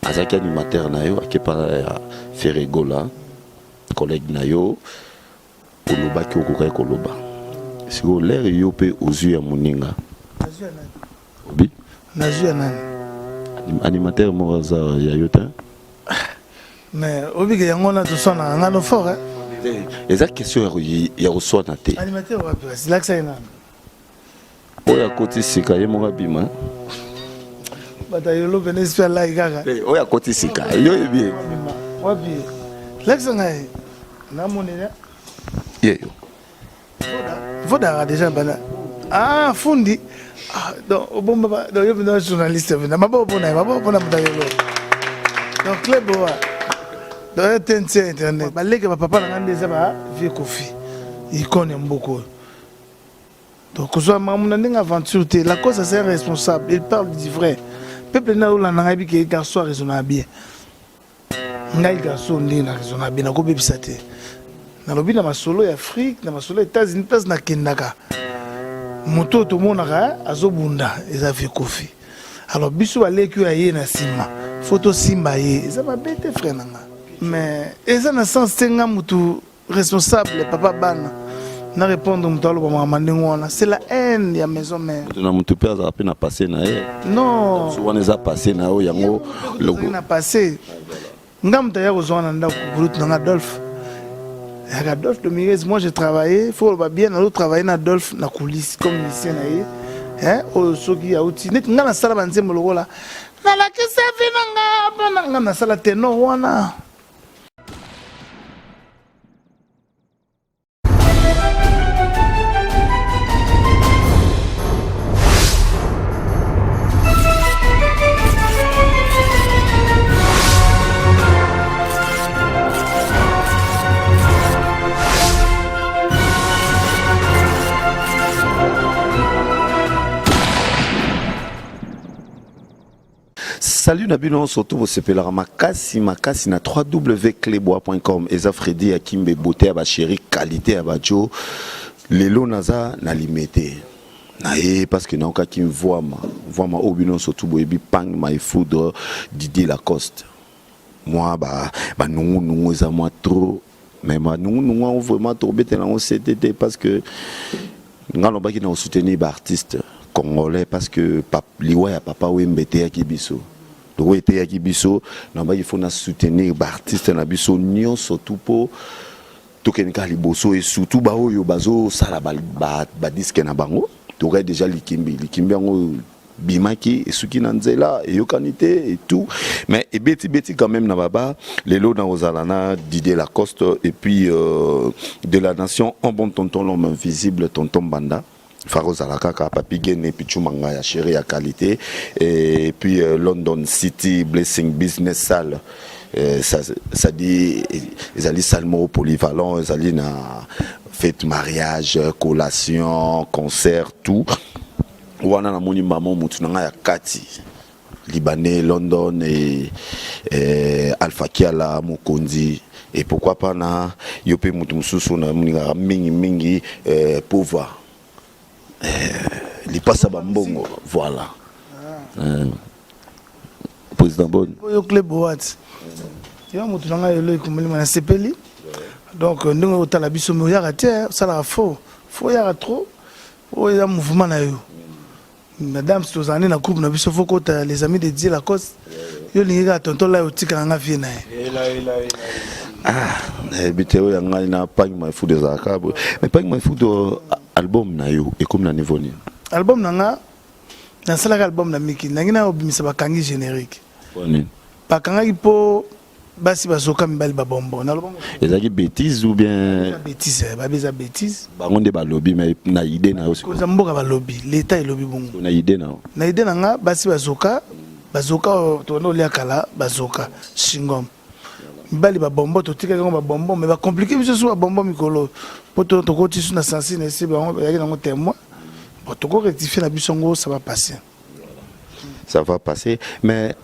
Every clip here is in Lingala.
Azalaki animateur na yo, akepa ya Ferre Gola, collègue na yo, olobaki okokaki koloba. Sikoyo lere yo mpe ozwi ya moninga. Obi? Nazwi ya nani? Animateur moko aza ya yo te. Mais obike yango wana toswanaka nga no fort. Eza question ya koswana te. Animateur wapi kasi lakisa ye nani? Oyo akoti sika ye moko abima. Bato ya yolo pene esprit alai kaka. Oyo akoti sika yo yebi ye. Wapi? Lakisa ngai. Namonela. Ye yo. Vodaka déjà bana. Ah fundi. Ah, donc obomba ba donc yo bino journaliste bina maboko pona ye maboko pona moto ya yolo. Donc club wa. Donc TNT internet. Baleke ba papa na ngai nde eza ba vieux Koffi. Icône ya mboka oyo. Donc kozwa makambo na ndenge aventure te. La cause c'est un responsable, il parle du vrai. Peuple na olanda ngai bike garçon a raisonnaka bien. Ngai garçon ndenge na raisonnaka bien nakobebisa te. Nalobi na masolo ya Afrique, na masolo ya États-Unis place nakendaka. Moto oyo tomonaka azobunda eza vieux Koffi. Alors biso baleki oyo aye na nsima faut tosimba ye. Eza mabe te frère na nga. Mais eza na sens te nga mutu responsable papa bana na répondre moto aloba makambo ndenge wana, c'est la haine ya maison mère. Moto na moto mpe azala mpe na passé na ye. Non, wana eza passé na yo yango logo na passé. Nga moto aya kozwa na ndako groupe na nga Adolphe, yaka Adolphe Dominguez. Moi, j'ai travaillé, faut loba bien, nazo travailler na Adolphe na coulisse comme musicien na ye, hein. Oyo soki auti neti nga nasala banzembo lokola nalakisa vi na nga bana nga nasala tenor wana. Salut na bino surtout bosepelaka makasi makasi na www.cleboa.com. Eza Freddy ya Kimbe, beauté ya ba chérie, qualité ya ba jo. Lelo naza na limete na ye parce que naokaki mvwama mvwama oyo bino surtout boyebi pang my foudre Didier Lacoste. Mwa ba ba nungu nungu eza mwa trop, mais ba nungu nungu yango vraiment tokobetela yango sete te parce que nga lobaki na soutenir ba artistes congolais parce que liwa ya papa Wemba eteyaki biso. Loko eteyaki biso, nalobaki faut na soutenir ba artistes na biso nyonso tout po tokende kaka liboso et surtout ba oyo bazosala ba disque na bango. Tokaki déjà likimbi, likimbi yango bimaki esuki na nzela eyokani te et tout, mais ebeti beti quand même na baba. Lelo na ozala na Didier Lacoste et puis de la nation en bon tonton, l'homme invisible, tonton Banda Faro kaka Papi Gene Pichu Manga ya chéri ya qualité et puis London City Blessing Business Salle. Ça dit ezali salle moko polyvalent, ezali na fête, mariage, collation, concert, tout wana. Namoni mama motu na ngai ya kati libanais London et Alpha Kiala mokonzi et pourquoi pas na yo mpe motu mosusu namoningaka mingi mingi, pova lipasa bambongo, voilà, président bon. Oyo club wat yo motu na ngai elo ekomolima nasepeli. Donc ndenge otala biso, me oyaka te, osalaka faux faux, oyaka trop. Oyo eza mouvement na yo, madame. Tozala nde na groupe na biso, faut kota les amis de Dieu Lacoste. Yo olingi kaka tonton lai otikaka nga vie na ye. Ah, nayebi te. Oyo ya ngai na Pangi My Food ezalaka boye, mais Pangi My Food, album na yo ekomi na niveau nini? Album na nga, nasalaka album na mikili nangi na obimisa, bakangi générique. Nini? Bakangaki mpo basi bazoka, mibali babombo. Naloba Ezalaki bêtise ou bien? Bêtise, babi eza bêtise. Bango nde balobi, mais na idée na yo? Konza mboka balobi, l'état elobi bongo. Na idée na yo? Na idée na nga, basi bazoka, bazoka oyo tobanda kolia kala, bazoka chewing-gum, mibali babombo, totikaki yango babombo, mais bacompliquer biso so babombo mikolo mpo tokoti su na sensi na esi bango bayaki nango témoin. Bon, tokorectifier na biso yango, ça va passer. Ça va passer, mais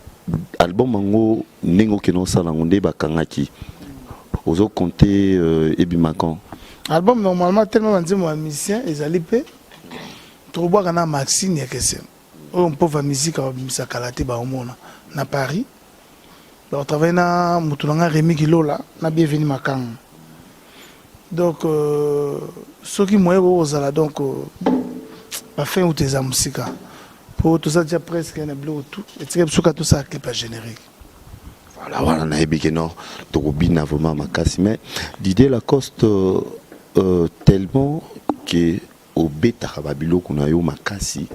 album yango ndenge okende osala yango nde bakangaki, ozocompter ebima quand? Album normalement, tellement banzembo ya musicien ezali mpe tokobwaka na maxine ya kese oyo mpova musique abimisa kala te, baomona na Paris. Donc travaille na mutu na nga Remy Kilola na Bienvenu Makanga. Donc euh, soki moyen kozala donc euh, ba fin août eza mosika po toza déjà presque na biloko tout etika biso kaka tosala clip ya générique. Voilà, wana nayebi ke non tokobina vraiment makasi mais Didier Lacoste euh, euh, tellement que obetaka ba biloko na yo makasi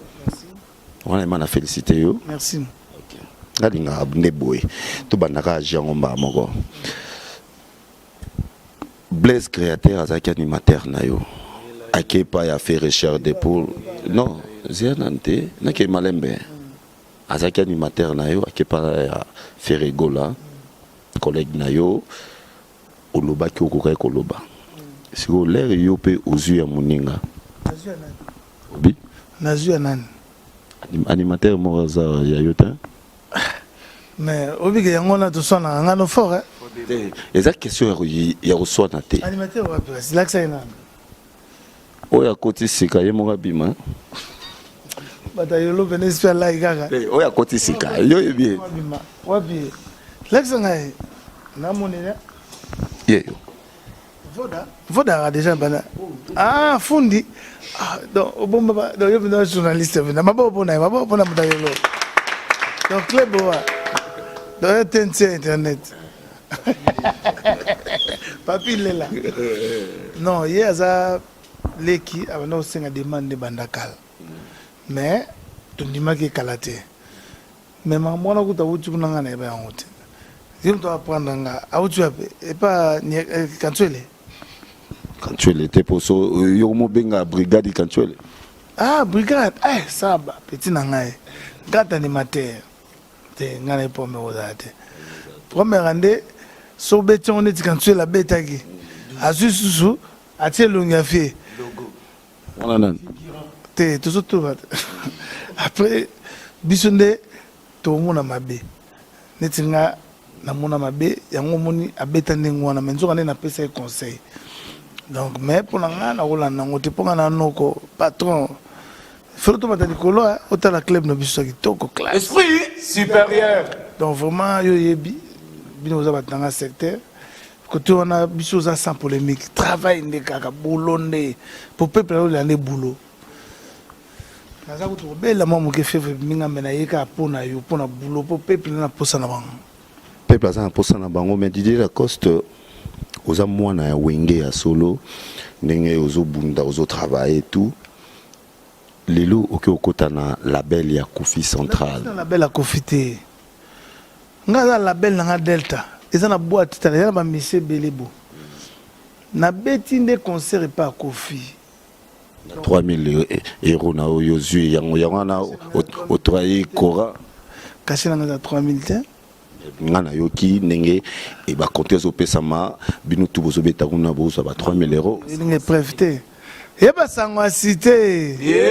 wana ema na félicité yo. Merci. Nalingaka nde boye tobandaka age yango mbala moko. Blaise Créateur azalaki animateur na yo ake epai ya Ferre Chair de Poule non zia nanu te nake malembe azalaki animateur na yo ake epai ya Ferre Gola collègue na yo olobaki okokaki koloba sikoyo lere yo mpe ozwi ya moninga obi nazwi ya nani animateur moko aza ya yo te. Mais obike yango wana toswanaka nga no fort. Te, eza question ya koswana te. Animateur wapi kasi lakisa ye nani. Oyo akoti sika ye moko abima. Bato ya yolo pene esprit alai kaka. Oyo akoti sika yo yebi ye. Wapi lakisa ngai namonela ye yo. Voda voda déjà bana ah fundi ah, donc obomba ba donc yo bino journaliste bina maboko pona ye maboko pona moto yolo donc club wa donc TNC internet papi lela non ye aza leki abanda kosenga demande banda kala mais tondimaki ekala te. Mais makambo wana kutu awuti kuna nga nayeba yango te. Ye moto apprendre nga awuti wapi? Epa Kantuele. Kantuele te po so yo mobenga brigade Kantuele. Ah brigade eh saba petit na ngai. Grand animateur. Te nga na pome kozala te. Première nde so beti yango neti Kantuele abetaki. Azwi susu atie elongi ya fie. Wana nani? Te tozotoba après biso nde tomona mabe neti nga namona mabe yango omoni abeta ndenge wana mais nzoka nde napesa ye conseil donc mais mpo na nga nakolanda yango te mpo nga na noko patron felo tomata likolo otala club na biso ya kitoko classe esprit supérieur. Donc vraiment yo oyebi bino boza bato na nga secteur Kote wana biso oza sans polemique travail nde kaka boulot nde po peuple azolela nde boulot naza kutu kobela mwa moke fièvre ebimi nga me naye kaka mpo na yo mpo na boulot mpo peuple nde na posa na bango. Peuple aza na posa na bango mais Didier Lacoste oza mwana ya wenge ya solo ndenge ozo bunda ozo travailler tout lelo oke okota na label ya Koffi Central. Na label ya Koffi te. Nga aza label na nga Delta eza na boite tala eza na ba musiciens ebele bo na beti nde concert epa ya Koffi. Na 3000 euros na oyo ozui yango yango wana o trahir Cora. Cachet na nga eza 3000 te. Nga nayoki ndenge e ba compte ezopesama bino tout bozobeta kuna bozwa ba 3000 euros. Elingi preuve te. Yeba sango ya cite. Ye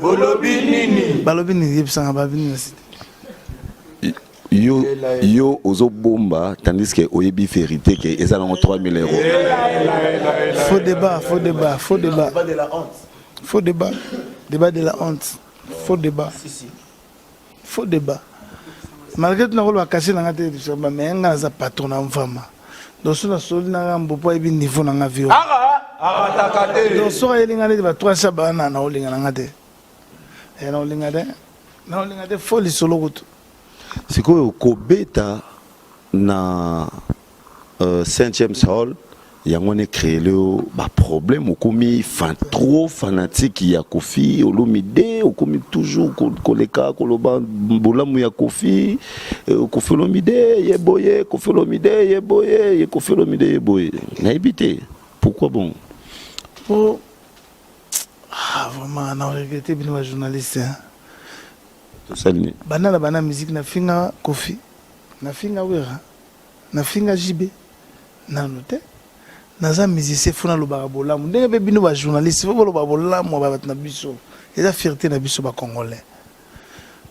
bolobi nini? Balobi nini? Yebisanga balobi nini na cite? Yo yo ozobomba tandis que oyebi verité que eza nango 3000 euros. Faux débat, faux débat, faux débat. Débat de la honte. Faux débat. Débat de la honte. Faux débat. Si si. Faux débat. Malgré tout nakoloba cachet na nga te mais nga naza patron na mvama. Donc soki nasoli na nga mbopo ayebi niveau na nga vie. Ara arataka te. Donc soki ayeli nga neti ba 3 shaba wana nakolinga na nga te. Eh nakolinga te. Nakolinga te faux lisolo kutu. Sikoyo kobeta na Saint James Hall yango wana ecreele yo ba problème okomi fan, trop fanatique ya Koffi Olomide okomi toujours koleka koloba bolamu ya Koffi Koffi Olomide ye boye Koffi Olomide ye boye ye Koffi Olomide ye boye nayebi te pourquoi bon po ah vraiment na regrette bino ba journaliste hein. Tosali nini? Banda na banda musique na finga Koffi na finga Werra Na finga JB? Nanu te. Naza musicien faut nalobaka bolamu ndenge pe bino ba journaliste faut boloba bolamu ya bato na biso. Eza fierte na biso ba congolais.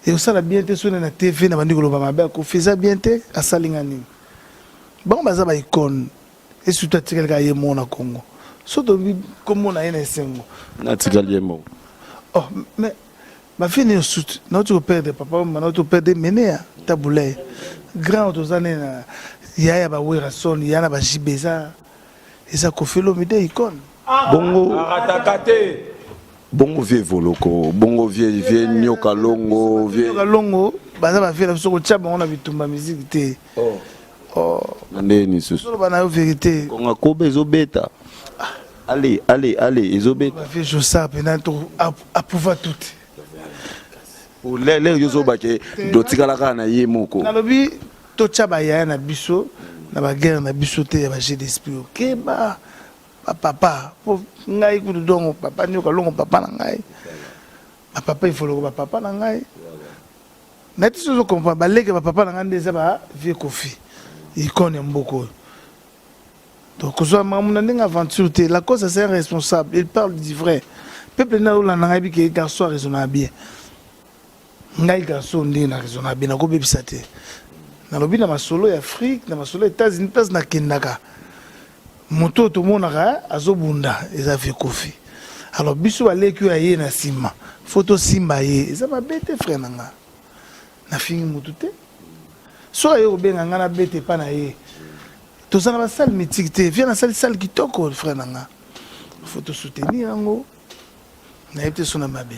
Ekosala bien te soki na TV na bandi koloba mabe ya Koffi eza bien te asali nga nini? Bango baza ba icone et surtout atikali kaka ye moko na Congo. Soki tolobi kombo na ye na esengo. Atikali ye moko. Oh mais. Ba fille nyonso nauti koperdre papa oyo, nauti koperdre Menea Tabuley, grand oyo toza ne na yaya ba Werrason, ya na ba JB, eza Koffi Olomide, icône. Bongo Arataka te. Bongo vieux Voloko, bongo vieux Nyoka Longo, vieux Nyoka Longo, baza ba vieux na biso, kotia bango na bitumba musique te. Oh. Na ndenge lisusu? Toloba na yo vérité. Konga kobe ezobeta, allez, allez, allez, ezobeta. Ba vieux Josar mpena to approuva tout. Lere yo ozobake totikala kaka na ye moko. Nalobi totya bayaya na biso na baguerre na biso te ya bajeu d'esprit. Okeba bapapa, po ngai kutu dongo papa Nyoka Longo, papa na ngai, bapapa Evoloko, bapapa na ngai nati so ozocomprendre, baleke bapapa na ngai nde eza bavieux Koffi, icône ya mboka oyo. Donc kozwa makambo na ndenge aventure te. Lacoste, c'est un responsable, il parle du vrai peuple. Nde azolanda ngai bike, garçon araisonnaka bien. Ngai garçon ndenge na raisonnaka bien, nakobebisa te. Nalobi na masolo ya Afrique, na masolo ya États-Unis, place nakendaka, moto oyo tomonaka azobunda eza vieux Koffi. Alors biso baleki oyo aye na nsima, fo tosimba ye. Eza mabe te, frère na nga, nafingi motu te. Soki aye kobenga ngai, nabeta epa na ye. Toza na basalle mythique te, vieux nasali salle kitoko, frère na nga, fo tosoutenir yango. Nayebi te so na mabe.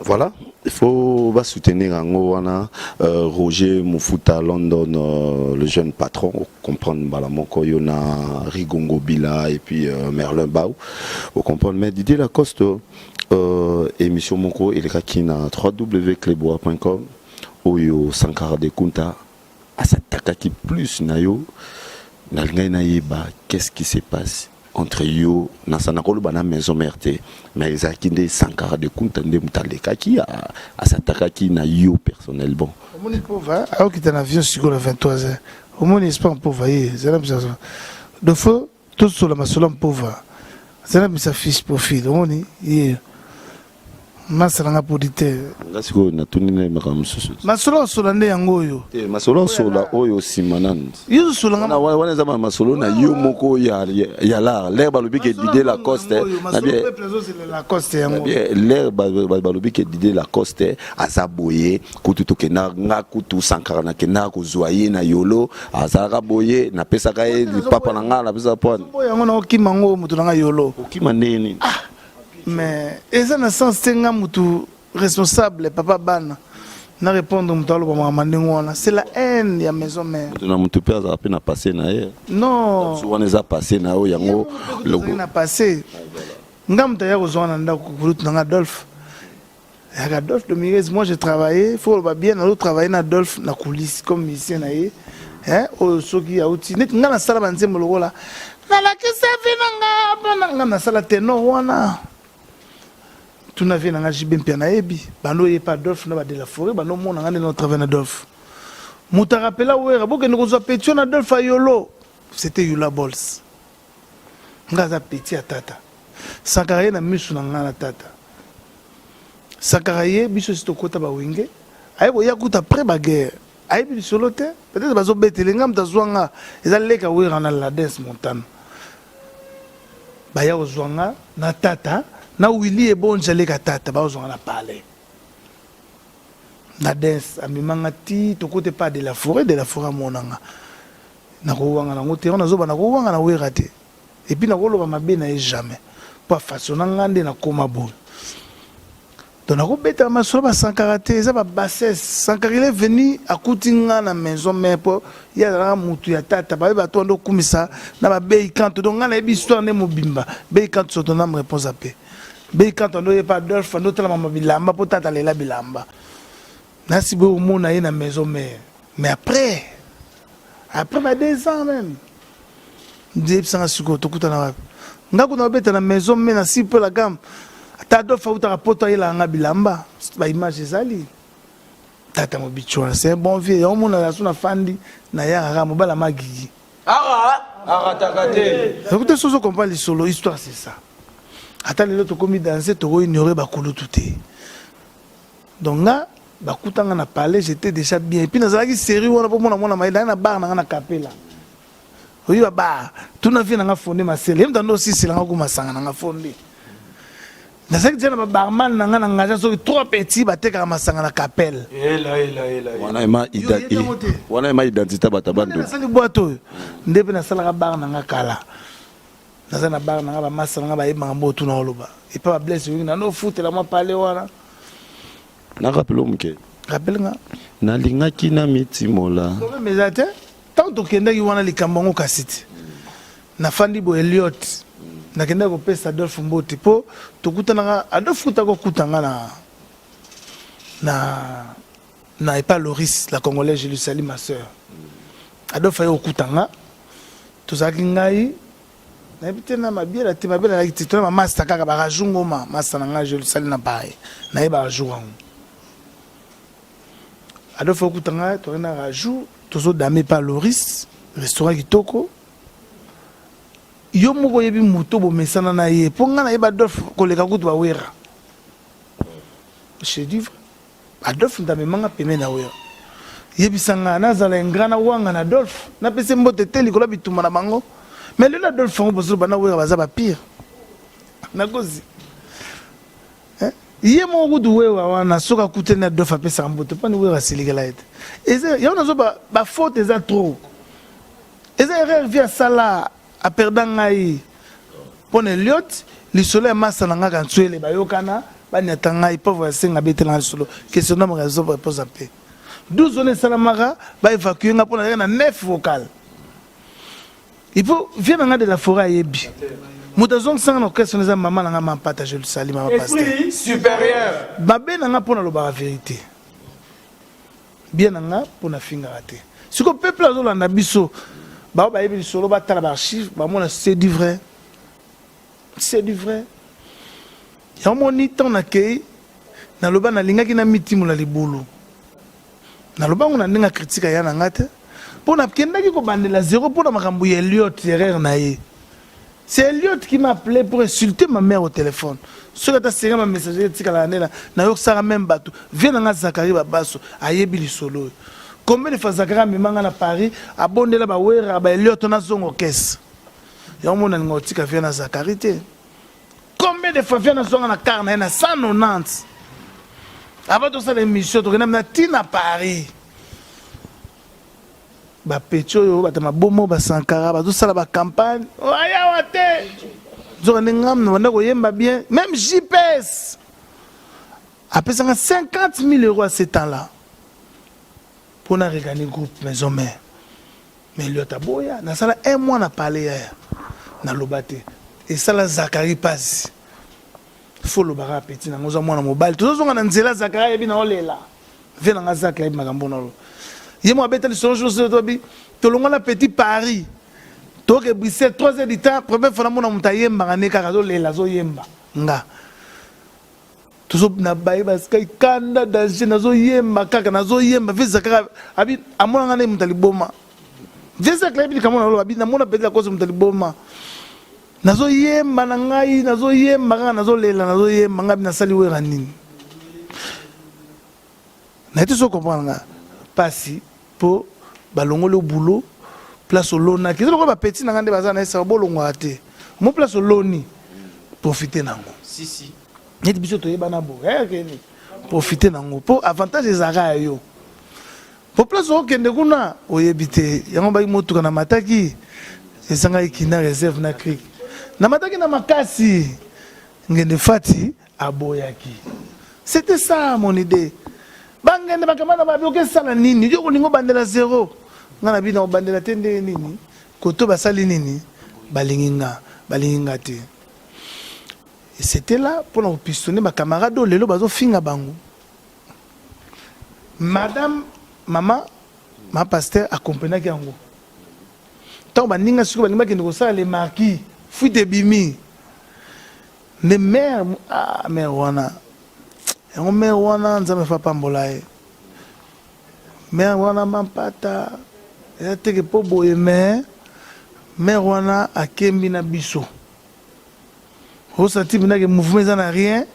Voilà, il faut va soutenir yango wana. Roger Mufuta London, le jeune patron, comprendre mbala moko yo na Rigongo Bila et puis Merlin Bau, comprendre. Mais Didier Lacoste, émission moko elekaki na www.cleboa.com oyo Sankara de Kunta asatakaki plus na yo. Nalingai nayeba qu'est-ce qui se passe entre yo na sa. Nakoloba na maison mère te, mais ezalaki nde Sankara de Kunta nde moto alekaki asatakaki na yo personnellement. Omoni pauvre aokita na avion sikoyo na 23 heures. Omoni espoir pauvre ye ezala bisa dofo tosola masolo. Pauvre azala bisa fiche profil. Omoni ye masalanga producteur. Nga sikoyo natuni na makambo mosusu. Masolo osola nde yango oyo. Te, masolo osola oyo nsima nanu. Yo osolanga. Wana eza masolo na yo moko ya lar. Lere balobi ke Didier Lacoste Lacoste yango. Lere balobi ke Didier Lacoste aza boye, kutu tokenda, nga kutu Sankara nakendaka kozwa ye na Yolo, azalaka boye, napesaka ye lipapa na nga, napesaka po yango naokima yango moto na nga Yolo. Okima ndenge nini? Ah, mais eza na sens te. Nga mutu responsable, papa bana, na répondre moto aloba makambo ndenge wana, c'est la haine ya maison mère. Moto na motu mpe azala mpe na passé na ye. Non. So wana eza passé na yo yango. Na passé nga moto aya kozwa na ndako kulutu na nga Adolphe, yaka Adolphe Dominguez. Moi, j'ai travaillé, faut oloba bien, nazo travailler na Adolphe na coulisse comme musicien na ye. Oyo soki auti neti nga nasala banzembo lokola nalakisa vie na nga mpona nga nasala tenor wana, tuna vie na nga JB mpia, nayebi bando oyepa Adolphe na ba de la forêt, bando omona nga nde na travaille na Adolphe. Moto arapela Wera bokende kozwa petio na Adolphe ayolo, c'était Yula Bols. Nga aza petit ya tata Sankara, ye na misu na nga na tata Sankara ye biso esi tokota bawenge. Aye koya kuta après baguerre, ayebi lisolo te. Peut-être bazobetele nga. Moto azwa nga eza leka Wera na Lades Montana. Baya kozwa nga na tata na Willi Ebonja, leka tata, bakozwa nga na palais na dance. Amemanga ti tokote pas de la forêt, de la forêt amonanga. Nakowanga nango te wana, nazoba nakowanga na Wera te, et puis nakoloba mabe na ye jamais, mpo afaçonna nga nde nakóma boye. Donc nakobetaka masolo basankara te, eza babassesse. Sankara, il est venu, akuti nga na maison mère, mpo ye azalaka mutu ya tata. Baye bato wana okumisa na babei kanto. Donc nga nayebi histoire nde mobimba. Bei kanto soto na réponse ape bei kanto ando yepa Adolphe, ando otala mama bilamba mpo tata alela bilamba. Nasi boye omona ye na maison mère, mais après ba 2 ans même, ndeyebisanga sikoyo tokutana wapi. Nga kuna babeta na maison mais na si mpo la gamme, ata Adolphe autaka poto, ayelaka nga bilamba, baimage ezali. Tata mobici wana, c'est un bon vieux. Yango mona so nafandi nayaka kaka mobala magigi. Ara arataka te. Écoutez, sozo comprendre lisolo, histoire, c'est ça. Ata lelo tokomi danse, tokoignore bakulutu te. Donc nga bakutanga na palais, j'étais déjà bien, et puis nazalaki série wana mpo mona mwana maye naye na bar na nga na kapela. Oyiba bar, tuna vie na nga fonde masele, ye moto ando osiselanga ku masanga na nga fonde. Nazalaki deja na ba barman na nga na ngaja soki trois petits batekaka masanga na kapele. Ela ela ela. Wana ema Yo, yebi yango te. wana ema identité bato ya bandu. Nasali boîte oyo nde mpe nasalaka bar na nga kala. Naza na bar na nga bamasa na nga bayebi makambo oyo tuna oloba. Epa ba Blaise oyoki na nofutela mwa pale wana. Na rappele moke. Rappele nga. Nalingaki na mitimola. Problème eza te. Tango tokendaki wana likambo yango kasi te. Nafandi boye Eliot. Nakendaki kopesa Adolphe mbote po tokutanaka Adolphe kuta kokuta nga na na na epa Loris la congolaise je lui salue ma sœur. Adolphe aye kokuta nga tozalaki ngai nayebi te na mabiela te mabiela nayaki te tona bamasta kaka barajou ngoma masta na ngai je lui salue na Paris nayebaka jour yango Adolphe okuta ngai tokende na rajou tozodame epa Loris restaurant kitoko Yo moko oyebi moto bomesana na ye po nga nayeba Adolphe koleka kutu ba Werra. Je dis vrai. Adolphe moto amema nga pembeni na Werra. Yebisa nga nazala ingrat na wanga na Adolphe napesi ye mbote te likolo ya bitumba na bango. Mais lelo Adolphe yango bozoloba na Werra baza ba pire. Nakosi. Hein? Ye moko kutu Werra wana soki akutani na Adolphe apesaka mbote poni Werra asilikela ye te. Eza yango nazo ba, ba faute eza trop. Eza erreur vie asala a perda ngai pona Eliot lisolo ya masta na nga Kansuele bayokana baniata ngai pauvre asenga abetela nga lisolo question na raison repose en paix 12 wana esalamaka ba evacuer nga pona na 9 vocal il faut vie na nga de la forêt ayebi moto azongisa nga na orchestre eza mama na nga mampata je le salue mama pasteur Esprit supérieur. Mabe na nga pona lobaka verite Bien na nga po na fingaka te. Siko peuple azo landa biso ba bayebi lisolo ba tala ba archives ba mona c'est du vrai. C'est du vrai. Yango moni temps na kei naloba nalingaki na mitimola libulu. Naloba ngo na ndenge critique ya na nga te. Po na kendaki kobandela zero po na makambo ya Elliot erreur na ye. C'est Elliot qui m'a appelé pour insulter ma mère au téléphone. Soki ata senga ma messager etikala nde na nayokisaka même bato. Vie na nga Zacharie Babaso ayebi lisolo oyo. Combien de fois Zacharie amema nga na Paris abondela ba Werra ba Elliot nazonga orchestre. Yango mona nalinga kotika vie na Zacharie te. Combien de fois vie nazonga na car na ye na 190. Avant tosala émission tokenda na ti na Paris. Ba petit oyo bata mabomo ba Sankara bazo sala ba campagne oh, ayawa te nzoka nde ngam na banda koyemba bien même JPS apesanga 50 000 euros à ce temps là mpo na regagner groupe maison mère mais Eliot aboya nasala un mois na palais yaya naloba te esala Zakari pasi fo olobaka petit nango oza mwana mobali tozozonga na nzela Zakari ayebi na olela Vie na nga Zacle ayebi makambo na lo. Ye mo abeta lisolo jour jour tobi tolongwa na petit Paris. Toke Bruxelles 3 heures du temps première fois namona moto ayembaka ne kaka azolela azoyemba nga. Tozo na baye baskai kanda danger nazoyemba kaka nazoyemba vie Zacle abi amona nga ne moto liboma. Vie Zacle ayebi likambo na lo abi namona peut-être cause moto liboma. Nazoyemba na ngai nazoyemba kaka nazolela nazoyemba ngai nasali wera nini? Naye te so comprendre nga pasi po balongoli yo boulot place olonaki eza lokola ba petit na nga nde baza na esaka bolongwaka te mo place oloni profite nango Si si. neti biso toyebana bo eh, keni profite nango po avantage ezalaka ya yo po place okende kuna oyebi te yango baki motuka na mataki ezangaki kina reserve na cric na mataki na makasi ngende fati Aboyaki. C'etait ça mon idee. Bangende bakamata babi okesala nini? Yo kolingo bandela zero. Nga na bino bandela te ndenge nini? Koto basali nini? Balingi nga, balingi nga te. Et c'était là pour na pistonner ba camarades oyo lelo bazo finga bango. Madame, maman, ma pasteur accompagnaki yango. Tango baninga sikoyo balingi bakende kosala les marquis, fuite ebimi. Nde mère ah mère wana yango mère wana nzambe fa pambola ye mère wana mampata eza teke po boye mais mère wana akembi na biso osanti mpena ke mouvement eza na rien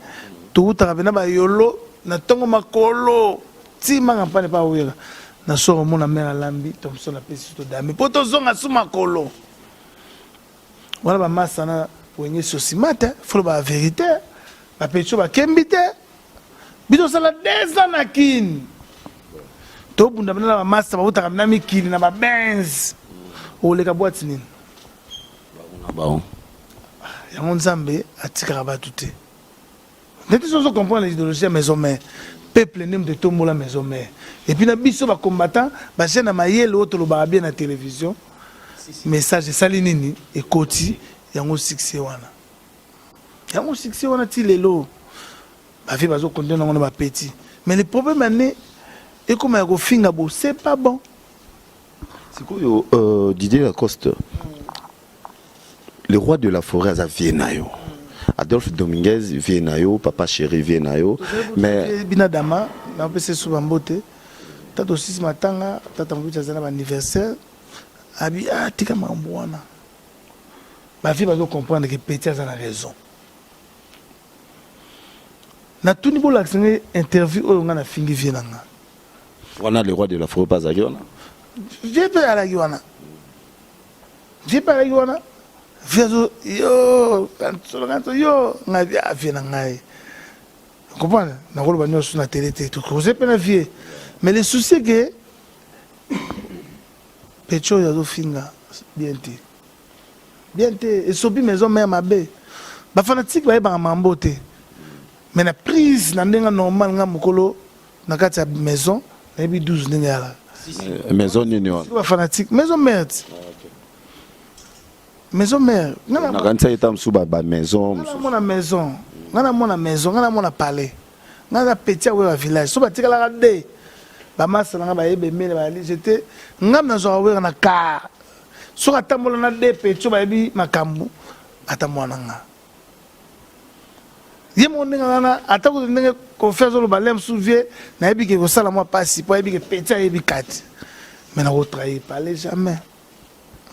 towutaka mpena bayolo na ntongo makolo ti manga mpane pa wera na sor omona mère alambi thomson apesi todame mpo tozonga su makolo Wana ba masta na wenge socimat faut loba verite. Bapecho bakembi te. Biso tosala 2 ans na Kin. Tobunda bina na ba masta bautaka na mikili na ba Benz. Oleka boîte nini? Bango. Yango Nzambe atikaka bato te. Ndeti sozo comprendre l'idéologie ya maison mère. Peuple nde moto etombola maison mère. Et puis na biso ba combattants, ba jeunes ya mayele oyo tolobaka bien na télévision. Message esali nini? Ekoti yango succès wana. Yango succès wana ti lelo. Ba vieux bazo continuer nango na ba petits. Mais le problème ane ekoma ya kofinga bo c'est pas bon. Sikoyo euh, Didier Lacoste, le roi de la forêt aza vieux na yo. Adolphe Dominguez vieux na yo, papa chéri vieux na yo. Mais bina dama na pese suba mbote. Tata osisi matanga, tata mobiti aza na ba anniversaire. Abi ah tika makambo wana. Ba vieux bazo comprendre que petit aza na raison. Natuni bolakisa ngai interview oyo ngai nafingi vieux na nga. Wana le roi de la forêt mpe azalaki wana? Vieux mpe alaki wana. Vieux mpe alaki wana. Vieux azo yo kanso kanso yo ngai ah vieux na ngai. Comprendre? Nakoloba nyonso na télé te. Tokoze mpe na vieux. Mais le souci est que Pecho oyo azofinga bien te. Bien te esopi maison mère mabe. Ba fanatique bayebaka mambo te. Mais na prise na ndenge normal nga mokolo na kati ya maison nayebi 12 ndenge yala. Eh, maison nini wana? Ba fanatique maison mère. Maison mère. Nakanisa eta mosusu ba ba maison. Nga na mona maison. Nga na mona maison, nga na mona palais. Nga na petit ya wera village. So batikalaka de ba masta na nga bayeba emele bayali j'étais nga nazwaka wera na car. Soki atambola na de petit bayebi makambo atambola na nga. Ye moko ndenge wana ata kutu ndenge Koffi azoloba lem sous vieux nayebi ke kosala mwa pasi po ayebi ke petit ayebi kati. Mais nako trahir parler jamais.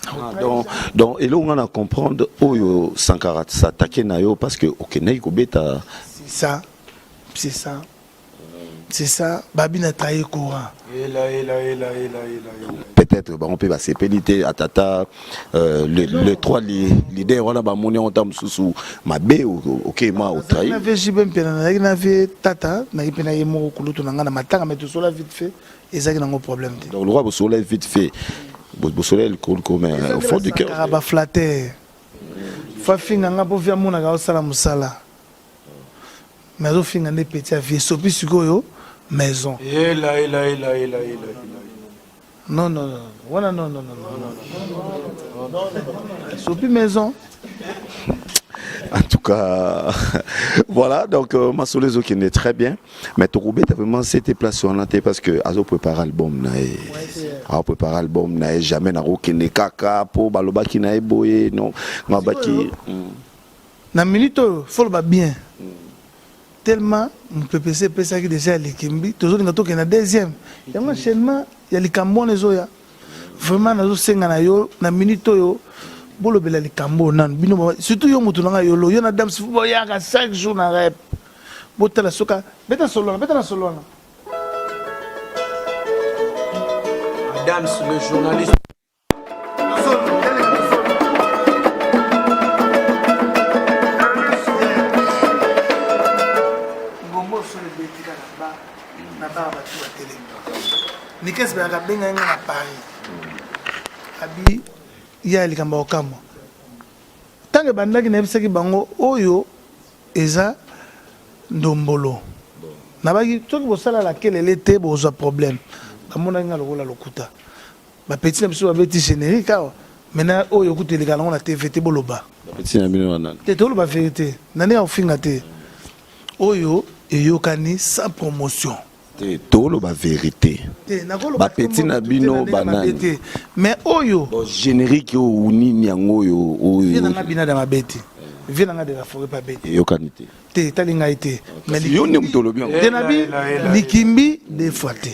Ah, donc, donc eloko nga na comprendre oyo Sankara s'attaquer na yo parce que okendaki kobeta. C'est ça. C'est ça. C'est ça, babi na trahir courant. Ela, ela, ela, ela, ela, ela. Peut-être bango mpe basepeli te atata euh, le, le trois li, leader wana bamoni yango ntango mosusu mabe oke ma otrahir. Na vie JB Mpiana nazalaki na vie tata nayaki mpe na ye moko kulutu na ngai na matanga mais tosola vite fait ezalaki nango problème te. Donc le roi bosola vite fait bosola likolo likolo mais au fond du cœur. Ba flatteur. Fafinga nga mpo vie amonaka osala mosala. Mais azo finga nde petit ya vie sopi sikoyo maison. Ela ela ela ela ela ela. Non non non wana non non non non. Sopi maison. En tout cas, voilà, donc euh, Masolo ezokende très bien. Mais tokobeta vraiment c'était place wana te parce que azo préparer album na ye. Azo préparer album na ye jamais nakokende kaka po balobaki na ye boye non. Ngabaki. Na minute oyo faut loba bien tellement mupepe esi epesaki dejà ya likimbi tozolinga tokende na deuxième yango enchaînement ya likambo wana ezoya vraiment nazosenga na yo na minute oyo bolobela likambo oyo nanu bino surtout yo motu na ngai yolo yo na dams boyaka chaque jour na rep botala soka beta solo wana beta na solo wana Adams le journaliste Nikes bayaka benga nga na Paris. Abi ya likambo ya kokamwa. Ntango ebandaki nayebisaki bango oyo eza ndombolo. Nabaki soki bosala la kelele te bozwa problème. Bamonaki nga lokola lokuta. Ba petit na biso babeti generique awa maintenant oyo kutu eleka nango na TV te boloba. Ba petit na bino wana. Te toloba verite na ndenge ya kofinga te oyo eyokani sans promotion. Te toloba verite. Te nakoloba ba petit na bino banani. Te mais oyo. Bon generique oyo nini yango oyo oyo. Vie na nga bina da mabe te. Vie na nga de la forêt pa bete. Eyokani te. Te etali ngai te. Mais yo nde moto olobi yango. Te na bi likimbi deux fois te.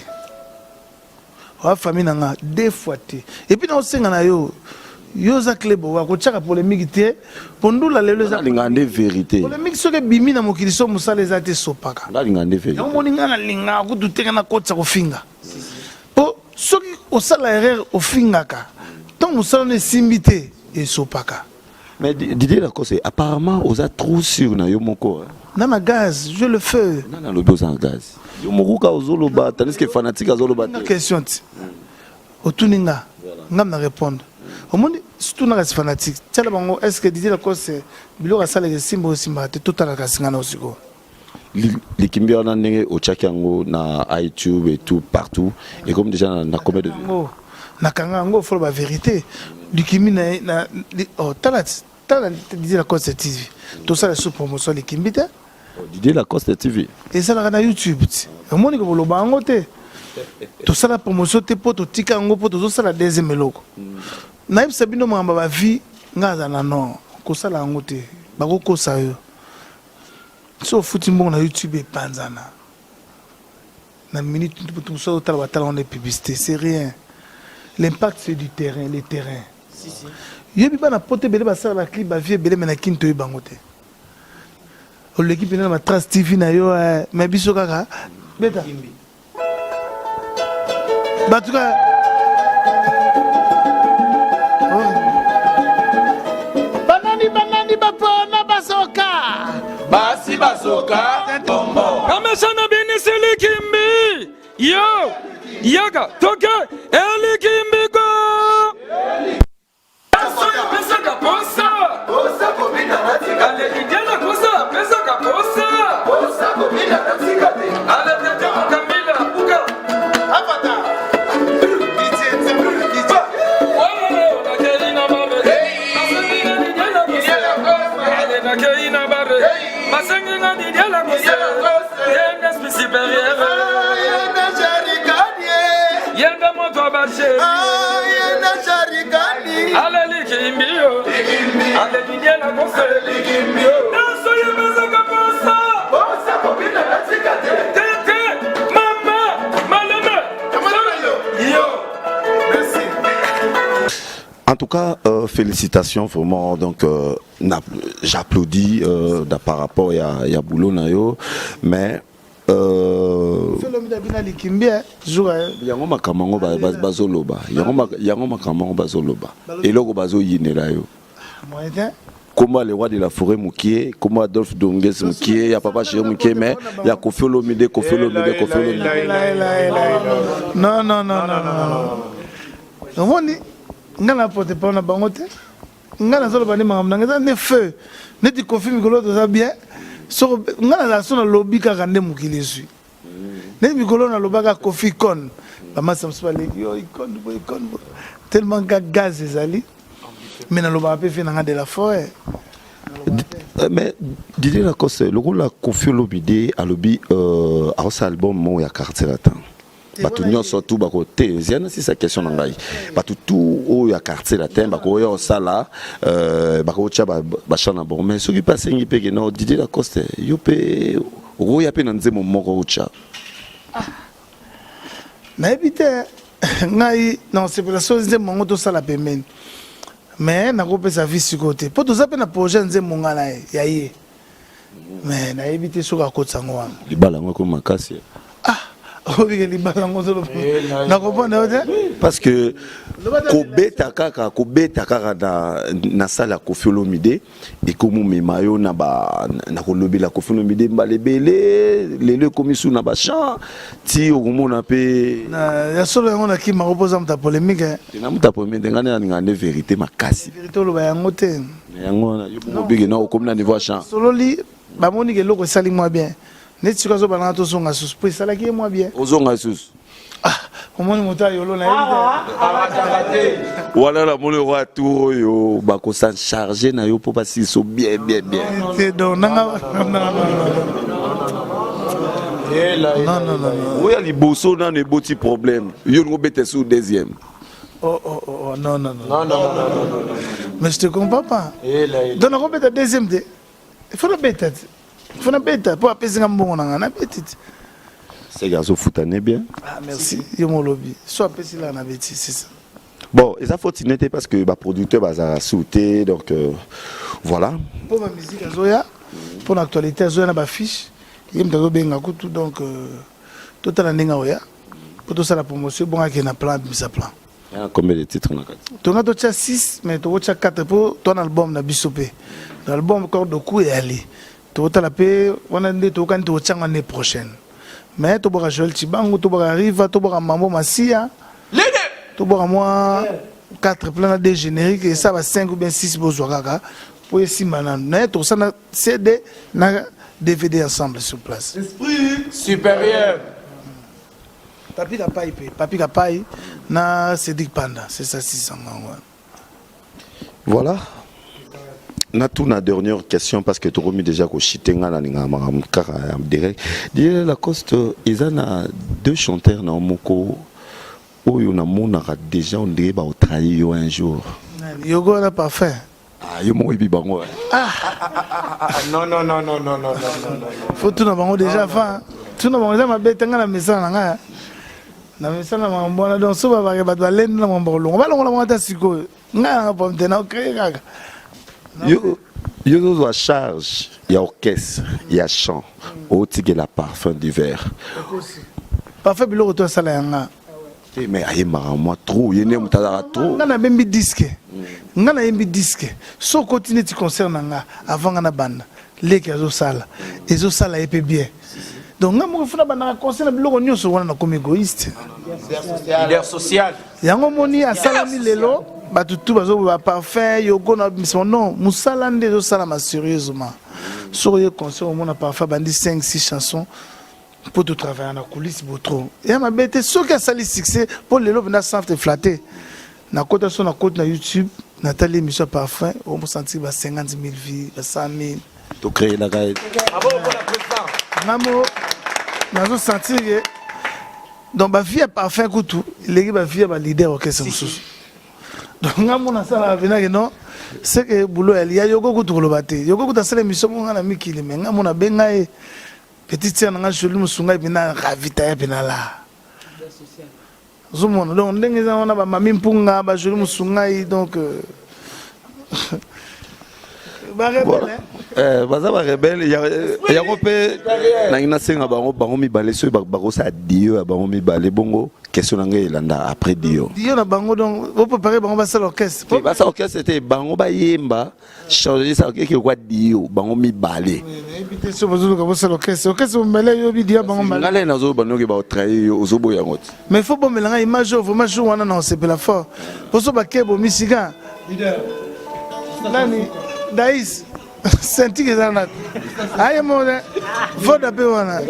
Oa famille na nga deux fois te. Et puis na osenga na yo yo oza clé bowa kotiaka polémique te po ndula lelo eza Nalinga nde vérité. Polémique soki ebimi na mokili so mosala eza te esopaka. Nalinga nde vérité. Yango moni nga nalinga kutu te nga nakotisa kofinga. Po soki osala erreur ofingaka ntango mosala no esimbi te esopaka. Mais Didier Lacoste apparemment oza trop sûr na yo moko. Hein? Na na gaz, je le feu. Nani alobi oza na gaz? Yo moko kaka ozoloba tandis que fanatique azoloba te. Question ti. Otuni nga. Nga na répondre. Omoni surtout na kasi fanatique. Tiala bango est-ce que Didier Lacoste biloko asalaka esimba osimba te totala kasi nga na osiko. Likimbi wana ndenge otiaki yango na iTube et tout partout et comme déjà na, na combien de vues? Nakanga yango folo ba vérité. Likimbi na, na oh, tala Tala Didier Lacoste TV. Tosala sous promotion likimbi te. Oh, Didier Lacoste TV. Esalaka na YouTube ti. Omoni ko boloba yango te. Tosala promotion te po totika yango po tozosala deuxième eloko. Nayebisa bino makambo ba vie nga aza na non kosala yango te. Bakokosa yo. So ofuti mbongo na YouTube epanzana. Na minute mosusu otala batala wana publicité, c'est rien. L'impact c'est du terrain, le terrain. Yebi bana poto ebele basala ba clip ba vie ebele mais na kin toyebi bango te. Oleki pena na ba trace TV na yo eh, mais biso kaka beta. Bato kaka oh. Banani banani bapona basoka. Basi basoka bombo. Kamesana binisili kimbi. Yo! Yaka! Toke! Elikimbi go! Soki apesaka posa! Posa kobina natika te. Aleki kosa apesaka posa! Posa kobina natika te. Aletete mokambila buka! Avata! Nakei na bare basengi nga Didier Lacoste yende supérieur yende moto abache aleli kimbio ale Didier Lacoste naso yebezaka posa tete mama maleme yo. En tout cas, euh, félicitations vraiment. Donc, euh, j'applaudis euh, par rapport ya, ya boulot na yo, mais euh, yango makambo yango bazoloba yango makambo yango bazoloba eloko bazoyinela yo kombo ya le roi de la forêt mokie kombo adolphe donges mokie ya papa chéri mokie mais ya kofi olomide kofi olomide kofi olomide non non non non non omoni nga na porte parole na bango te Nga nazoloba nde makambo nanga eza nde feu neti kofi mikolo toza bien soko nga nazala so nalobi kaka nde mokili ezwi neti mikolo nalobaka kofi icone bamasa mosusu baleki yo icone bo icone bo tellement ka gaz ezali mais nalobaka mpe vie nanga de la forêt. Mais Didier Lacoste lokola Koffi Olomide alobi euh, aosala album moko ya quartier latin bato nyonso tu bako te zia na sisa question na ngai bato tu oyo ya quartier latin bakoya kosala euh, bakotya bachan na bango mais soki mpe asengi mpe ke no Didier Lacoste yo mpe okoya mpe na nzembo moko otya ah. Nayebi te ngai nakosepela soki nzembo yango tosala pembeni mais nakopesa vie sikoyo te mpo toza mpe na projet nzembo ngai na ye ya ye mais nayebi te soki akotisa yango wana. Libala yango ekomi makasi. Ah obike libala yango ozoloba nakompona yo te. Parce que kobeta kaka kobeta kaka na, na salle ya Koffi Olomide ekomomema yo na ba na kolobela Koffi Olomide mbala ebele lelo ekomi su na ba champ ti okomona mpe ya solo yango nakimaka mpo oza moto ya polémique. Na moto ya polémique ngai nalingaka nde vérité makasi. Vérité oloba yango te. Yango wana yo bongo obiki na okomi na niveau ya champ. Sololi bamoni ke eloko esali mwa bien neti sikoyo azobanda nga tozonga susu mpo esalaki ye mwa bien. Ozonga susu. Ah, omoni moto ayolo na ye te. Wana namoni roi tour oyo bakosan charge na yo mpo basiliso bien bien bien. Te donc nanga non non non. Oyo ya liboso nano eboti problème yo olingi obeta su deuxième. Oh, oh, oh, oh, non, non, non. Non, non, non, non, non, non. Mais je te comprends pas. Eh là, eh Donc, on beta deuxième te. Il faut la beta. Il faut la beta. Pour apaiser un bon, on a beta. C'est gars, au bien. Ah, merci. Yo mon lobby. Soit apaiser là, on a bêté, c'est ça. Bon, et ça faut te parce que bah producteur bah sauté donc euh, voilà. Pour ma musique azoya, pour l'actualité azoya na ba fiche, il y a benga kutu donc euh, total ndinga oya. Po tosala promotion ebongo akende na plan abimisa plan. Ya combien de titres na kati? Tonga totia 6 mais tokotia 4 po to na album na biso pe. Na album corps de coup eyali. Tokotala mpe wana nde tokokani tokotia yango année prochaine. Mais tobwaka Joël Tshibangu, tobwaka Riva, tobwaka Mambo Masiya, tobwaka mwa 4 plein na 2 générique esa ba 5 ou bien 6 bozwa kaka po esimba nanu. Mais tokosala CD na DVD ensemble sur place. Esprit supérieur. Papi Kapai pe, Papi Kapai na Cédric Panda, c'est ça 600 wana. Voilà. Natuna dernière question parce que tokomi déjà koshite nga na lingaka makambo kaka ya direct. Didier Lacoste eza na deux chanteurs na moko oyo namonaka déjà on dirait baotrahi yo un jour. Yogo wana parfait. Ah, yo moko oyebi bango. Ah. ah non non non non non non non non. Faut tuna bango déjà fin. Tuna bango eza mabe te nga na mesana na nga. Na mesana makambo wana donc so babake bato balendi na makambo kolonga balongola bango ata sikoyo ngai nanga problème te na ocree kaka. Yo yo ozozwa charge ya orchestre ya chant otikela parfum d'hiver. Parfum biloko to asala yanga. Te mais ayembaka mwa trop ye nde moto azalaka trop. Nga nabembi disque nga nayembi disque so okoti neti concert na nga avant nga nabanda leki azosala ezosala ye mpe bien donc nga moko funa bandaka concert na biloko nyonso wana nakomi égoïste. Leader social. Yango moni asalami lelo bato tu bazoboba parfum yogo na misimo non mosala nde ezosalama sérieusement soki oye concert omona parfum abandi 5 6 chansons mpo to travailla na coulisse bo trop ya mabe te soki asali succès mpo lelo mpenza sans te flatter nakota so nakoti na youtube natali émission ya parfum omosentir ba 50 000 vues ba 100 000 tocréelaka ye ngamo nazosentir ke donc bavie ya parfum kutu eleki bavie ya baleader orchestre mosusu donc nga mona asalaka mpenza ke non c'est que boulot ya yoko kutu koloba te yoko kutu asala émission moko nga na mikili mais nga mona abenga ye Petite sœur na nga Jolie Musunga pena ravitailler pena la. Ozomona donc ndenge eza wana ba mami Mpunga ba Jolie Musungai donc euh, ba rebelle hein. Eh, baza ba rebelle yango mpe nangi nasenga bango bango mibale soki bakosala dio ya bango mibale bongo Question na ngai elanda après dio. Dio na bango donc bo préparer bango basala orchestre. Te basala orchestre te bango bayemba changer ça eke kwa dio bango mibale. Nayebi te soki bozoluka bosala orchestre. Orchestre bomela yo bi dio bango mibale. Ngai nazo banoki ba trahir yo ozoboya yango te. Mais faut bomela ngai image oyo vraiment jour wana na osepela fort. Poso ba kebo misika. Leader. Nani Daïs Sentike eza na aye mona voda pe wana.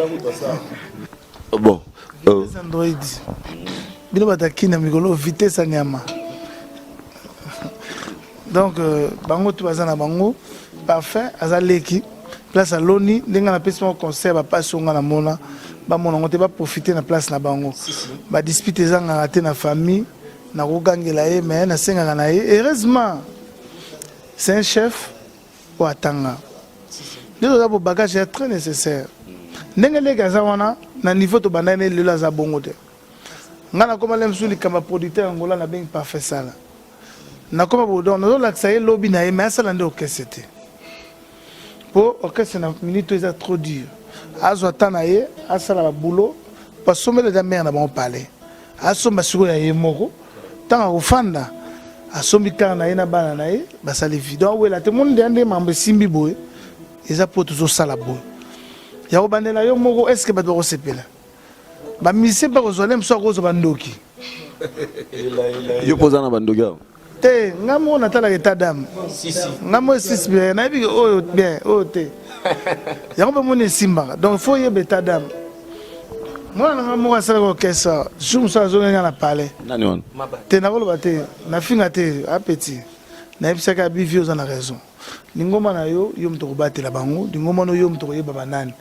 Bon. Euh. Android. Bino bataki na mikolo vitesse ya nyama. Donc euh, bango tu baza na bango parfait aza leki place aloni ndenge napesi bango conseil bapasi oyo nga namona bamona yango te baprofite na place na bango badispute ezangaka te na famille nakogangela ye mais nasengaka na ye heureusement c'est un chef oyo atanga nde toza bo bagage ya très nécessaire ndenge leki aza wana na niveau tobandaki ne lelo aza bongo te ngai nakoma le mosusu likambo ya producteur angola nabengi parfait sala nakoma bo donc nazolakisa ye lobi na ye mais asala nde orchestre te mpo orchestre na minute oyo eza trop dur azwa temps na ye asala baboulot po asombela eza mare na bango palais asomba sikoyo ya ye moko ntango akofanda asombi kar na ye na bana na ye basali vie donc awela te moni ndeya nde mambo esimbi boye eza mpo tozosala boye ya kobandela yo moko estce bato bakosepela bamisie mpe akozwa le mosusu akozwa bandoki yo mpo oza na bandoki awa te nga moko natalaka état d'âme nga moko esisi bien nayebi ke oyo bien oyo te yango mpe moni esimbaka donc faut oyeba état d'âme mwana na nga moko asalaka orchestre jour mosusu azongi nga na palais nani wana te nakoloba te nafinga te apeti nayebisaki abivi oza na raison lingomba na yo yo moto okobatela bango lingomba no yo moto okoyeba banani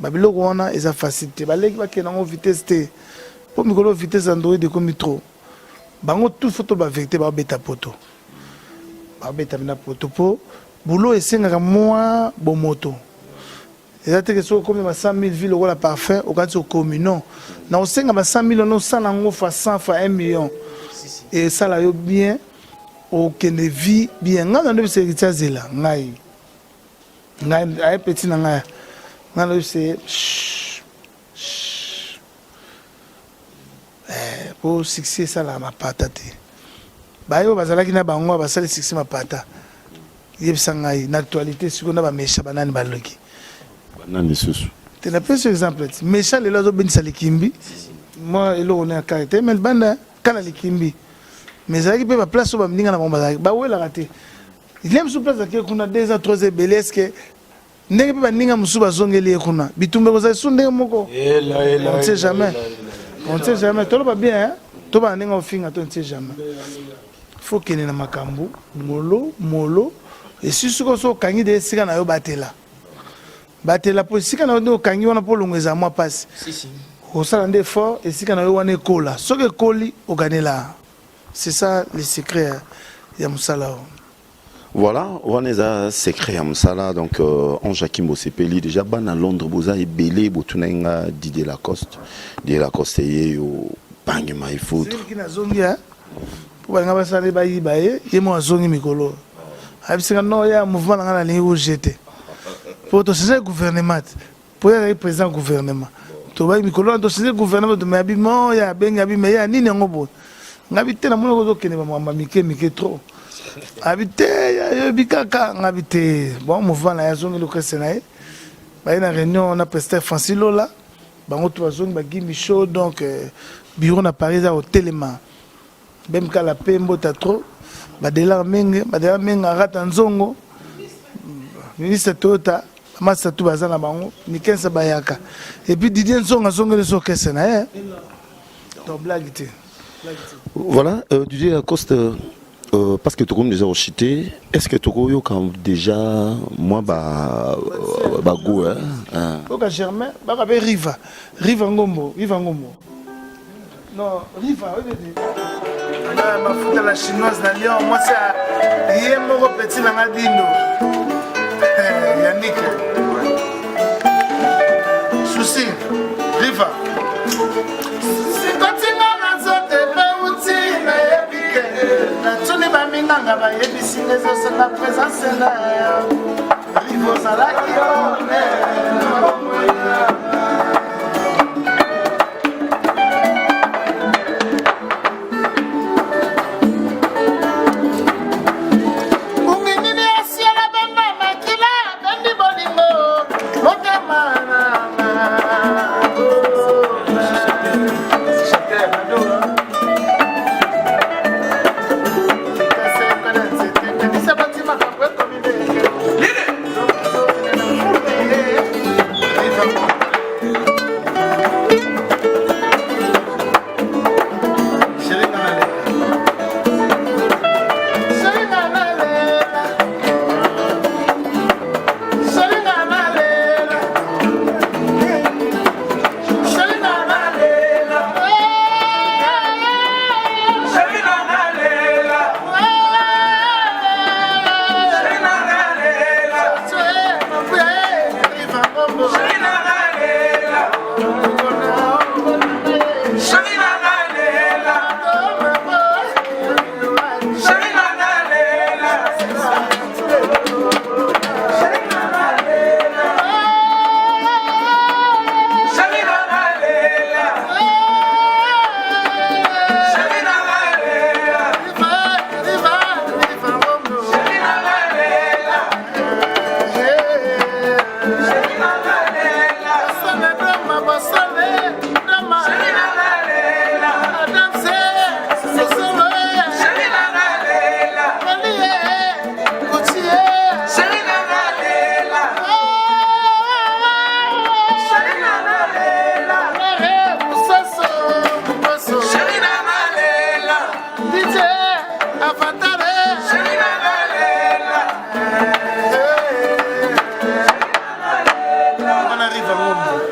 babiloko wana eza facile te baleki bakende yango vitesse te mpo mikolo vitesse android ekomi trop bango tout faut toloba verité baobeta poto baobeta bina poto mpo boulot esengaka mwa bomoto eza te ke soki okomi ba 100 000 vie lokola parfum okati okomi non na osenga ba 100 000 wana osala yango fois 100 fois 1 million esala yo bien okende vie bien ngai na nde biso azela ngai ngai aye petit na ngai ngai na biso Eh, po succès esalaka mapata te baye oyo bazalaki na bango basali succès mapata yebisa ngai na actualité sikoyo na bamesha banani baloki. Nani lisusu? Te, napesi exemple ti méchant lelo azobendisa likimbi mwa eloko ne ya kare te, mais libanda kala likimbi, mais ezalaki mpe baplace oyo baninga na bango bazalaki bawelaka te. Ye mosusu place ake kuna 2 ans 3 ans ebele, est ce que ndenge mpe baninga mosusu bazongeli ye kuna, bitumba ekozala lisusu ndenge moko? On ne sait jamais, on ne sait jamais. Toloba bien, tobana ndenge ofinga to, on ne sait jamais. Faut kende na makambo molo molo. Esi soki oso okangi de esika na yo, batela, batela, mpo esika na yo nde okangi wana, mpo olongo ezala mwa mpasi. Osala nde effort, esika na yo wana ekola. Soki ekoli, oganela. C'est ça le secret ya mosala oyo. Voilà, wana eza secret ya mosala. Donc Ange Akimbo osepeli déjà. Bana Londres boza ebele, botunaki nga Didier Lacoste. Didier Lacoste ye yo pangema efoudre. Nazongi mpo balinga basala bayiba ye, ye mo azongi mikolo, ayebisinga no ya mouvement na ngai, nalingi rouge te mpo tochange gouvernement te, mpo ye azalaki président gouvernement. Tobaki mikolo wana tochange gouvernement, me abi mo ya abengi abi me ya nini yango boye. Ngabi te, namoni kozokende bamakambo mike mike trop. Abi te, ayebi kaka ngabi te. Bon, mouvement na ye azongi, lokese na ye baye na réunion na président Francis Lola, bango to bazongi bagimi show. Donc bureau na Paris eza kotelema bemkala mpe mbota trop. Badelar menge, badelar menge, arata nzongo, ministre Toyota, bamasa tu baza na bango mikensa bayaka. Et puis Didier Nzongo azongeli so okese na ye, donc blague te. Voilà, Didier Lacoste, parce que tokomi déjà ochuté, est ce que tokoyoka déjà mwa bago, hein? Oyoka Germain baka mpe Riva, Riva Ngombo, Riva Ngombo, non, Riva oyebi mafuta la chinoise na Lyon, mwasi ye moko petit nanga dindo Yannick Susi Riva. Sikotinga na nzoto epeuti, nayebi ke natuni baminganga, bayebisi nga ezosenga présence na yo. Riva, ozalaki one. Ngungi nini asiela benda makila, bendi bolingo motema nanga.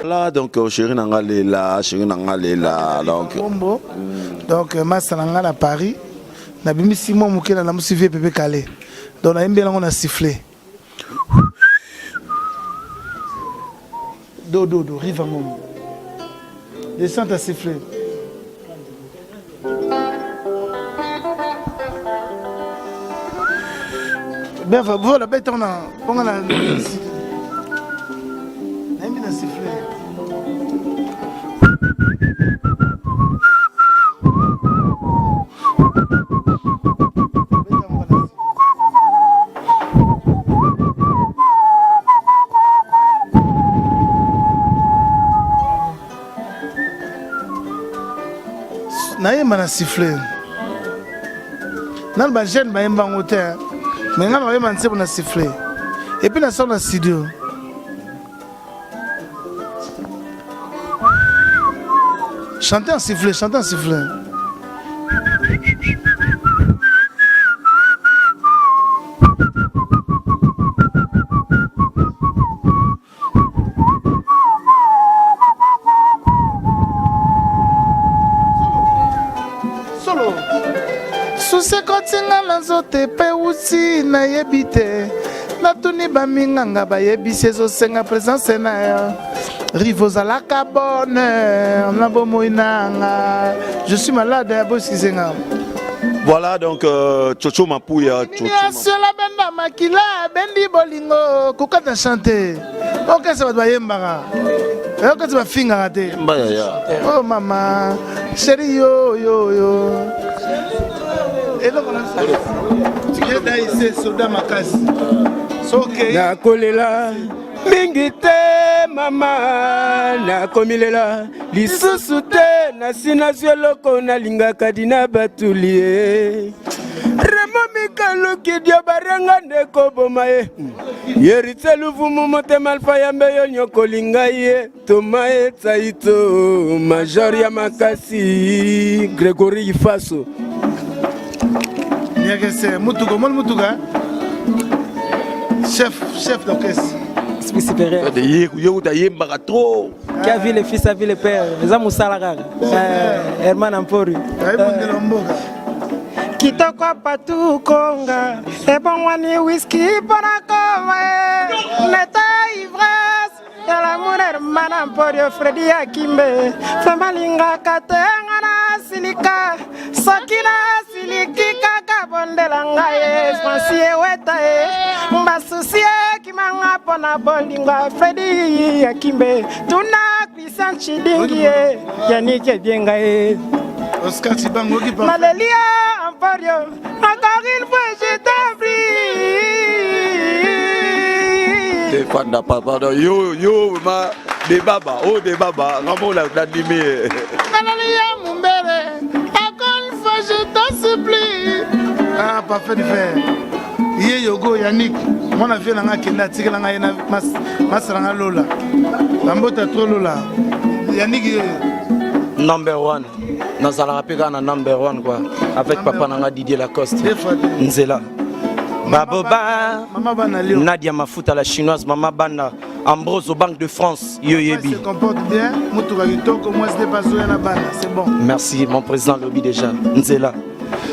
Là, donc chéri nanga lela, chéri nanga lela, donc Ngombo. Donc masa na nga na Paris, nabimisi mwa moke, na lamusi vie pepe kale. Donc nayembi yango na sifflet do do do. Riva Ngombo, descente à sifflet. Bien, voilà, beta na ponga na nayembi na sifflet. na siffle. Nanu ba jeune bayemba yango te. Mais nga nakoyemba nzembo na siffle. Et puis nasala na studio. Chantez en sifflet, chantez en sifflet. Solo. Susi ekoti nga na nzoto epe wuti nayebi te natuni baminganga bayebisi ezosenga presence na yo rive ozalaka bonheur na bomoi nanga je suis malade ya bosize nga. Voilà donc Chocho Mapuya Chocho. Asiola benda makila bendi bolingo kokata chante okesa bato bayembaka okesa bafingaka te. Oh mama chérie yo yo yo eloko na ye soldat makasi soki nakolela mingi te mama, nakomilela lisusu te, nasi nazwi eloko nalingaka dina batuli ye Remo Mikaluki dio barenga ndeko boma ye Yeritse Luvumu motema alfa yambe yo nyokolinga ye Toma etsaito major ya makasi Gregory Ifaso Nyakese mutuka omoni mutuka chef chef d'orchestre. Esprit supérieur. Ye kuta yembaka trop. Qui a vu le fils a vu le père. Eza mosala kaka. Herman Ampori. Ayebondela mboka. Kitoko patu konga ebongwani whisky mpona koma ye neta ivresse ya l'amour Herman Amporio Fredi Akimbe Fema lingaka te nga nasilika soki nasiliki kaka bondela ngai ye Franci eweta ye basusi ekimanga mpo na bolingo ya Fredi Akimbe tuna Christian Chidingi ye Yannick Ebienga ye Oscar Chibango oki pa Naleli ya Amporio encore une fois je t'en prie Fanda papa yo yo ma de baba oh de baba ngambo la ndimi. Naleli ya Mumbere encore une fois je t'en supplie. Ah parfait de faire. Ye yogo Yannick mwana vie na nga akende atikela ngai ye na masala nga lola bambota trop lola Yannick ye number one nazalaka mpe kaka na number one quoi avec papa na nga Didier Lacoste nzela Baboba Mama Bana Lyon Nadia Mafuta la chinoise Mama Bana Ambrose au Banque de France yo yebi se comporte bien mutuka kitoko mwasi nde bazoya na bana c'est bon. Merci mon président lobi déjà nzela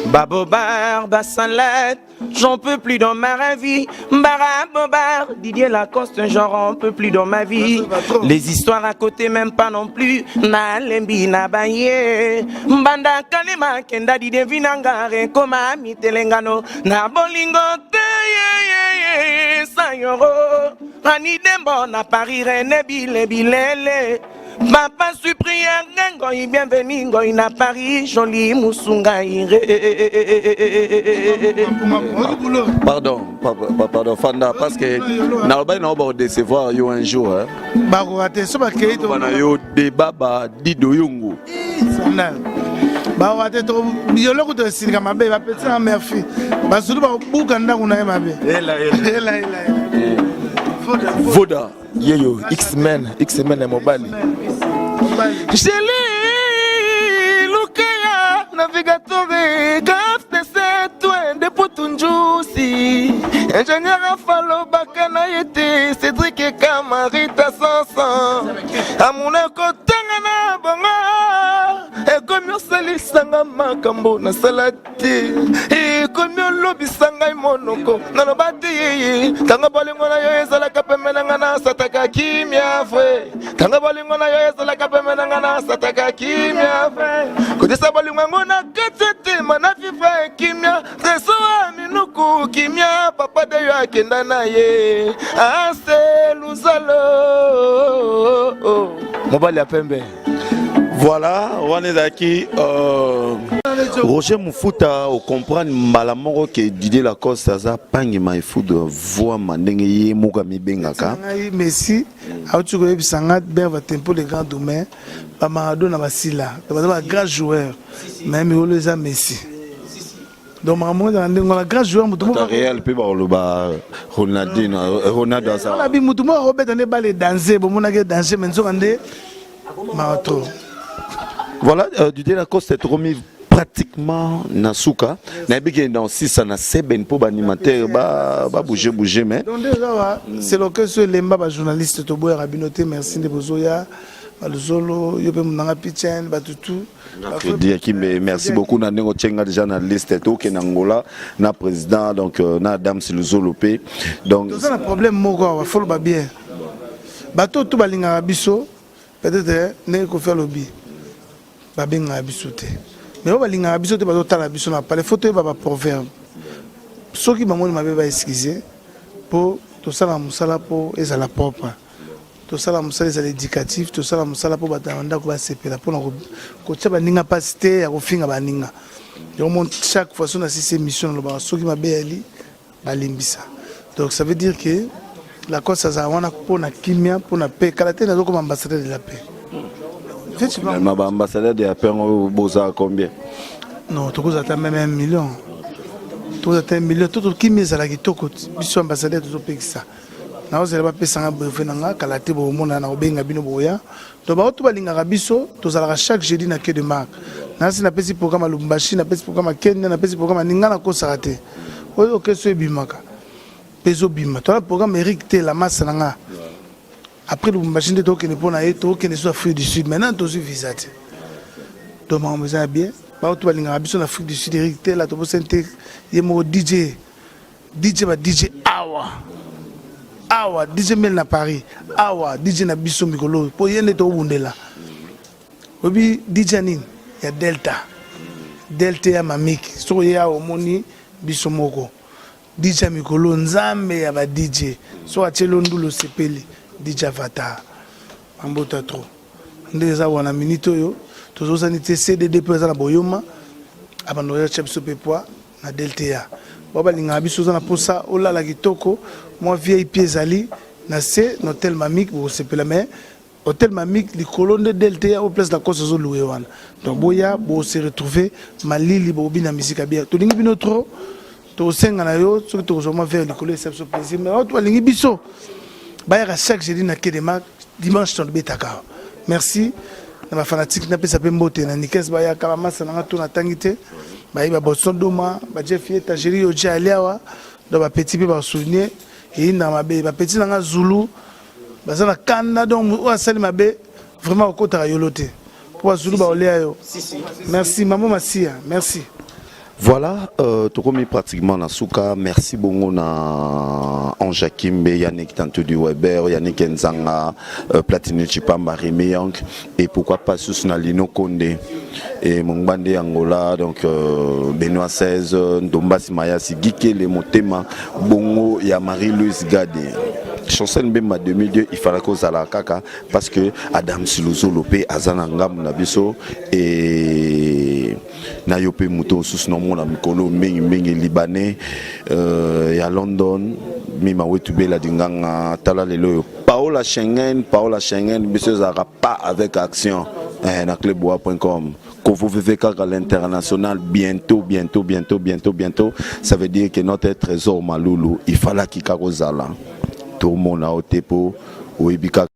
Babobar Basalet j'en peux plus dans ma vie. Barabobar, Didier Lacoste, j'en peux plus dans ma vie. Les histoires à côté, même pas non plus. Nalembi nabaye. Mbanda kalema kenda Didier Vinangare, koma mitelengano. Na bolingo te ye ye ye sayoro. Rani Dembo na Paris René bile bilele. Papa Cyprien Ngoy, bienvenue Ngoy na Paris, joli Musunga ire. Pardon, pardon Fanda, parce que nalobaki na yo décevoir yo un jour hein. Bakoka te so bakei to bana yo débat ba Dido Yongo. Scandale. Bakoka te to yolo kutu esilika mabe bapesi na merci. Bazulu bakobuka ndako na ye mabe. Ela ela. Ela ela. Voda. Voda. Yeyo X-Men, X-Men ya mobali. Jeli Lukaya navigatore gaf de setwe de putunjusi ingénieur afalo bakana yete Cédric Kamarita Sansan amuna kotanga na bongo ekomi osalisanga makambo nasala te ekomi olobisa ngai monoko naloba te yeye ntango bolingo na yo ezalaka pembe na ngai nasataka kimia fre ntango bolingo na yo ezalaka pembe na ngai nasataka kimia fre kotisa bolingo yango na kati etema na fifa kimia reso ya minuku kimia papa de yo akenda na ye ase luzalo mobali ya pembe. Voilà, wana ezalaki Roger Mufuta ocomprendre mbala moko ke Didier Lacoste aza pangi maifudu voama ndenge ye moko amibengaka. Ngai Messi auti koyebisa nga Berva Tempo le grand domaine ba Maradona basila baza ba grand joueur mais mikolo eza Messi. Donc makambo ezala ndenge wana, grand joueur moto moko Real mpe bakoloba Ronaldinho, Ronaldo aza wana bi moto moko akobeta nde balle danger, bomonaki danger mais nzoka nde mato. Voilà, Didier Lacoste tokomi pratiquement na suka. Nayebi ke na osisa na seben mpo baanimateur babouge bouge mais donc nde eza wa c'est l'occasion elemba bajournaliste toboyaka bino te. Merci nde bozoya baluzolo yo mpe monanga pichen batutu. Fredi Akimbe, merci beaucoup na ndenge otienga déjà na liste tokende Angola na président, donc na Adam Siluzolo mpe donc toza na problème moko awa, foloba bien, bato to balingaka biso peut-être ndenge Kofi alobi babengaka biso te, mais oyo balingaka biso te bazotala biso na pale. Faut toyeba baproverbe, soki bamoni mabe baexcuse mpo tosala mosala mpo ezala propre, tosala mosala ezala éducatif, tosala mosala mpo bato na bandako basepela, mpona kotia baninga mpasi te ya kofinga baninga. Yango chaque fois so nasisi émission nalobaka soki mabe yali balimbisa. Donc ça veut dire que Lacoste azala wana mpona kimia, mpona paix. Kala te nazokoma ambassadeur de la paix. Finalement baambassadeur de la paix yango bozala combien? Non, tokozala ata même 1 million, tokozala ata 1 million. To tokimi ezala kitoko, biso ambassadeur tozopekisa. Naozela bapesanga brevet na nga kala te, bomona na kobenga bino boya. Donc baoto balingaka biso, tozalaka chaque jeudi na Quai de Marque. Nasi napesi programme ya Lubumbashi, napesi programme ya Kenya, napesi programme ya ninga, nakosaka te. Oyo okeso ebimaka mpe ezobima, toza programme Eric te la masse na nga. Après Lubumbashi nde tokende mpo na ye, tokende so Afrique du Sud. Maintenant tozwi visa te, donc makambo eza ya bien. Baoto balingaka biso na Afrique du Sud, Eric Tela tobosani te, ye moko DJ, DJ ba DJ awa awa, DJ Mel na Paris awa, DJ na biso mikolo oyo mpo ye nde tobundela. Oyebi DJ nini ya Delta, Delta ya Mamiki. Soki oye awa omoni biso moko DJ ya mikolo, nzambe ya ba DJ, soki atieli ndulu osepeli. DJ Avatar mambota trop nde eza wana. Minute oyo tozosani te, CDD mpe eza na boyoma abando oya biso mpe poa na Delta. Bao balingaka biso, oza na mposa olala kitoko, mwa VIP ezali na se na hotel Mamik, bokosepela. Mais hotel Mamik likolo nde Delta oyo place Lacoste azolouer wana. Donc boya bose retrouver malili, bokobina misika bien. Tolingi bino trop, tokosenga na yo soki tokozwa mwa verre likolo, esa biso plaisir. Mais bato balingi biso bayaka chaque jeudi na Quai de Mark, dimanche tobetaka. Merci na bafanatike, napesa mpe mbote na Nikes, bayaka bamasa nanga to natangi te, bayebi baboston doma, bajeff yeta, géri yoji aliawa. Donc bapeti mpe basouligne eyindaka mabe, bapeti nanga zulu baza na kanda. Donc oyo asali mabe vraiment okotaka yolo te mpo bazulu baolia yo. Merci mamo Masia, merci. Voilà, tokomi pratiquement na suka. Merci bongo na Ange Kimbe, Yannick Tantudi Weber, Yannick Nzanga, Platini Chipamba, Rémi Yank, et pourquoi pas sous na Lino Konde et Mongbande Angola, donc Benoît 16, Ndombasi Mayasi, Gikele Motema, Bongo ya Marie-Louise Gade. Chancel Mbemba 2002, il fallait kozala kaka parce que Adam Siluzolo pe aza na ngambu na biso et na yo mpe moto mosusu naomona mikolo mingimingi libanais ya London mima wetubela dinganga. Tala lelo oyo Paola Schengen, Paola Schengen, biso ezalaka pas avec action na cleboa.com Kovo VV kaka l'international bientôt, bientôt, bientôt, bientôt, bientôt. Ça veut dire que notre trésor Maloulou, il fallait qu'il kozala tomona o te po oyebi kaka.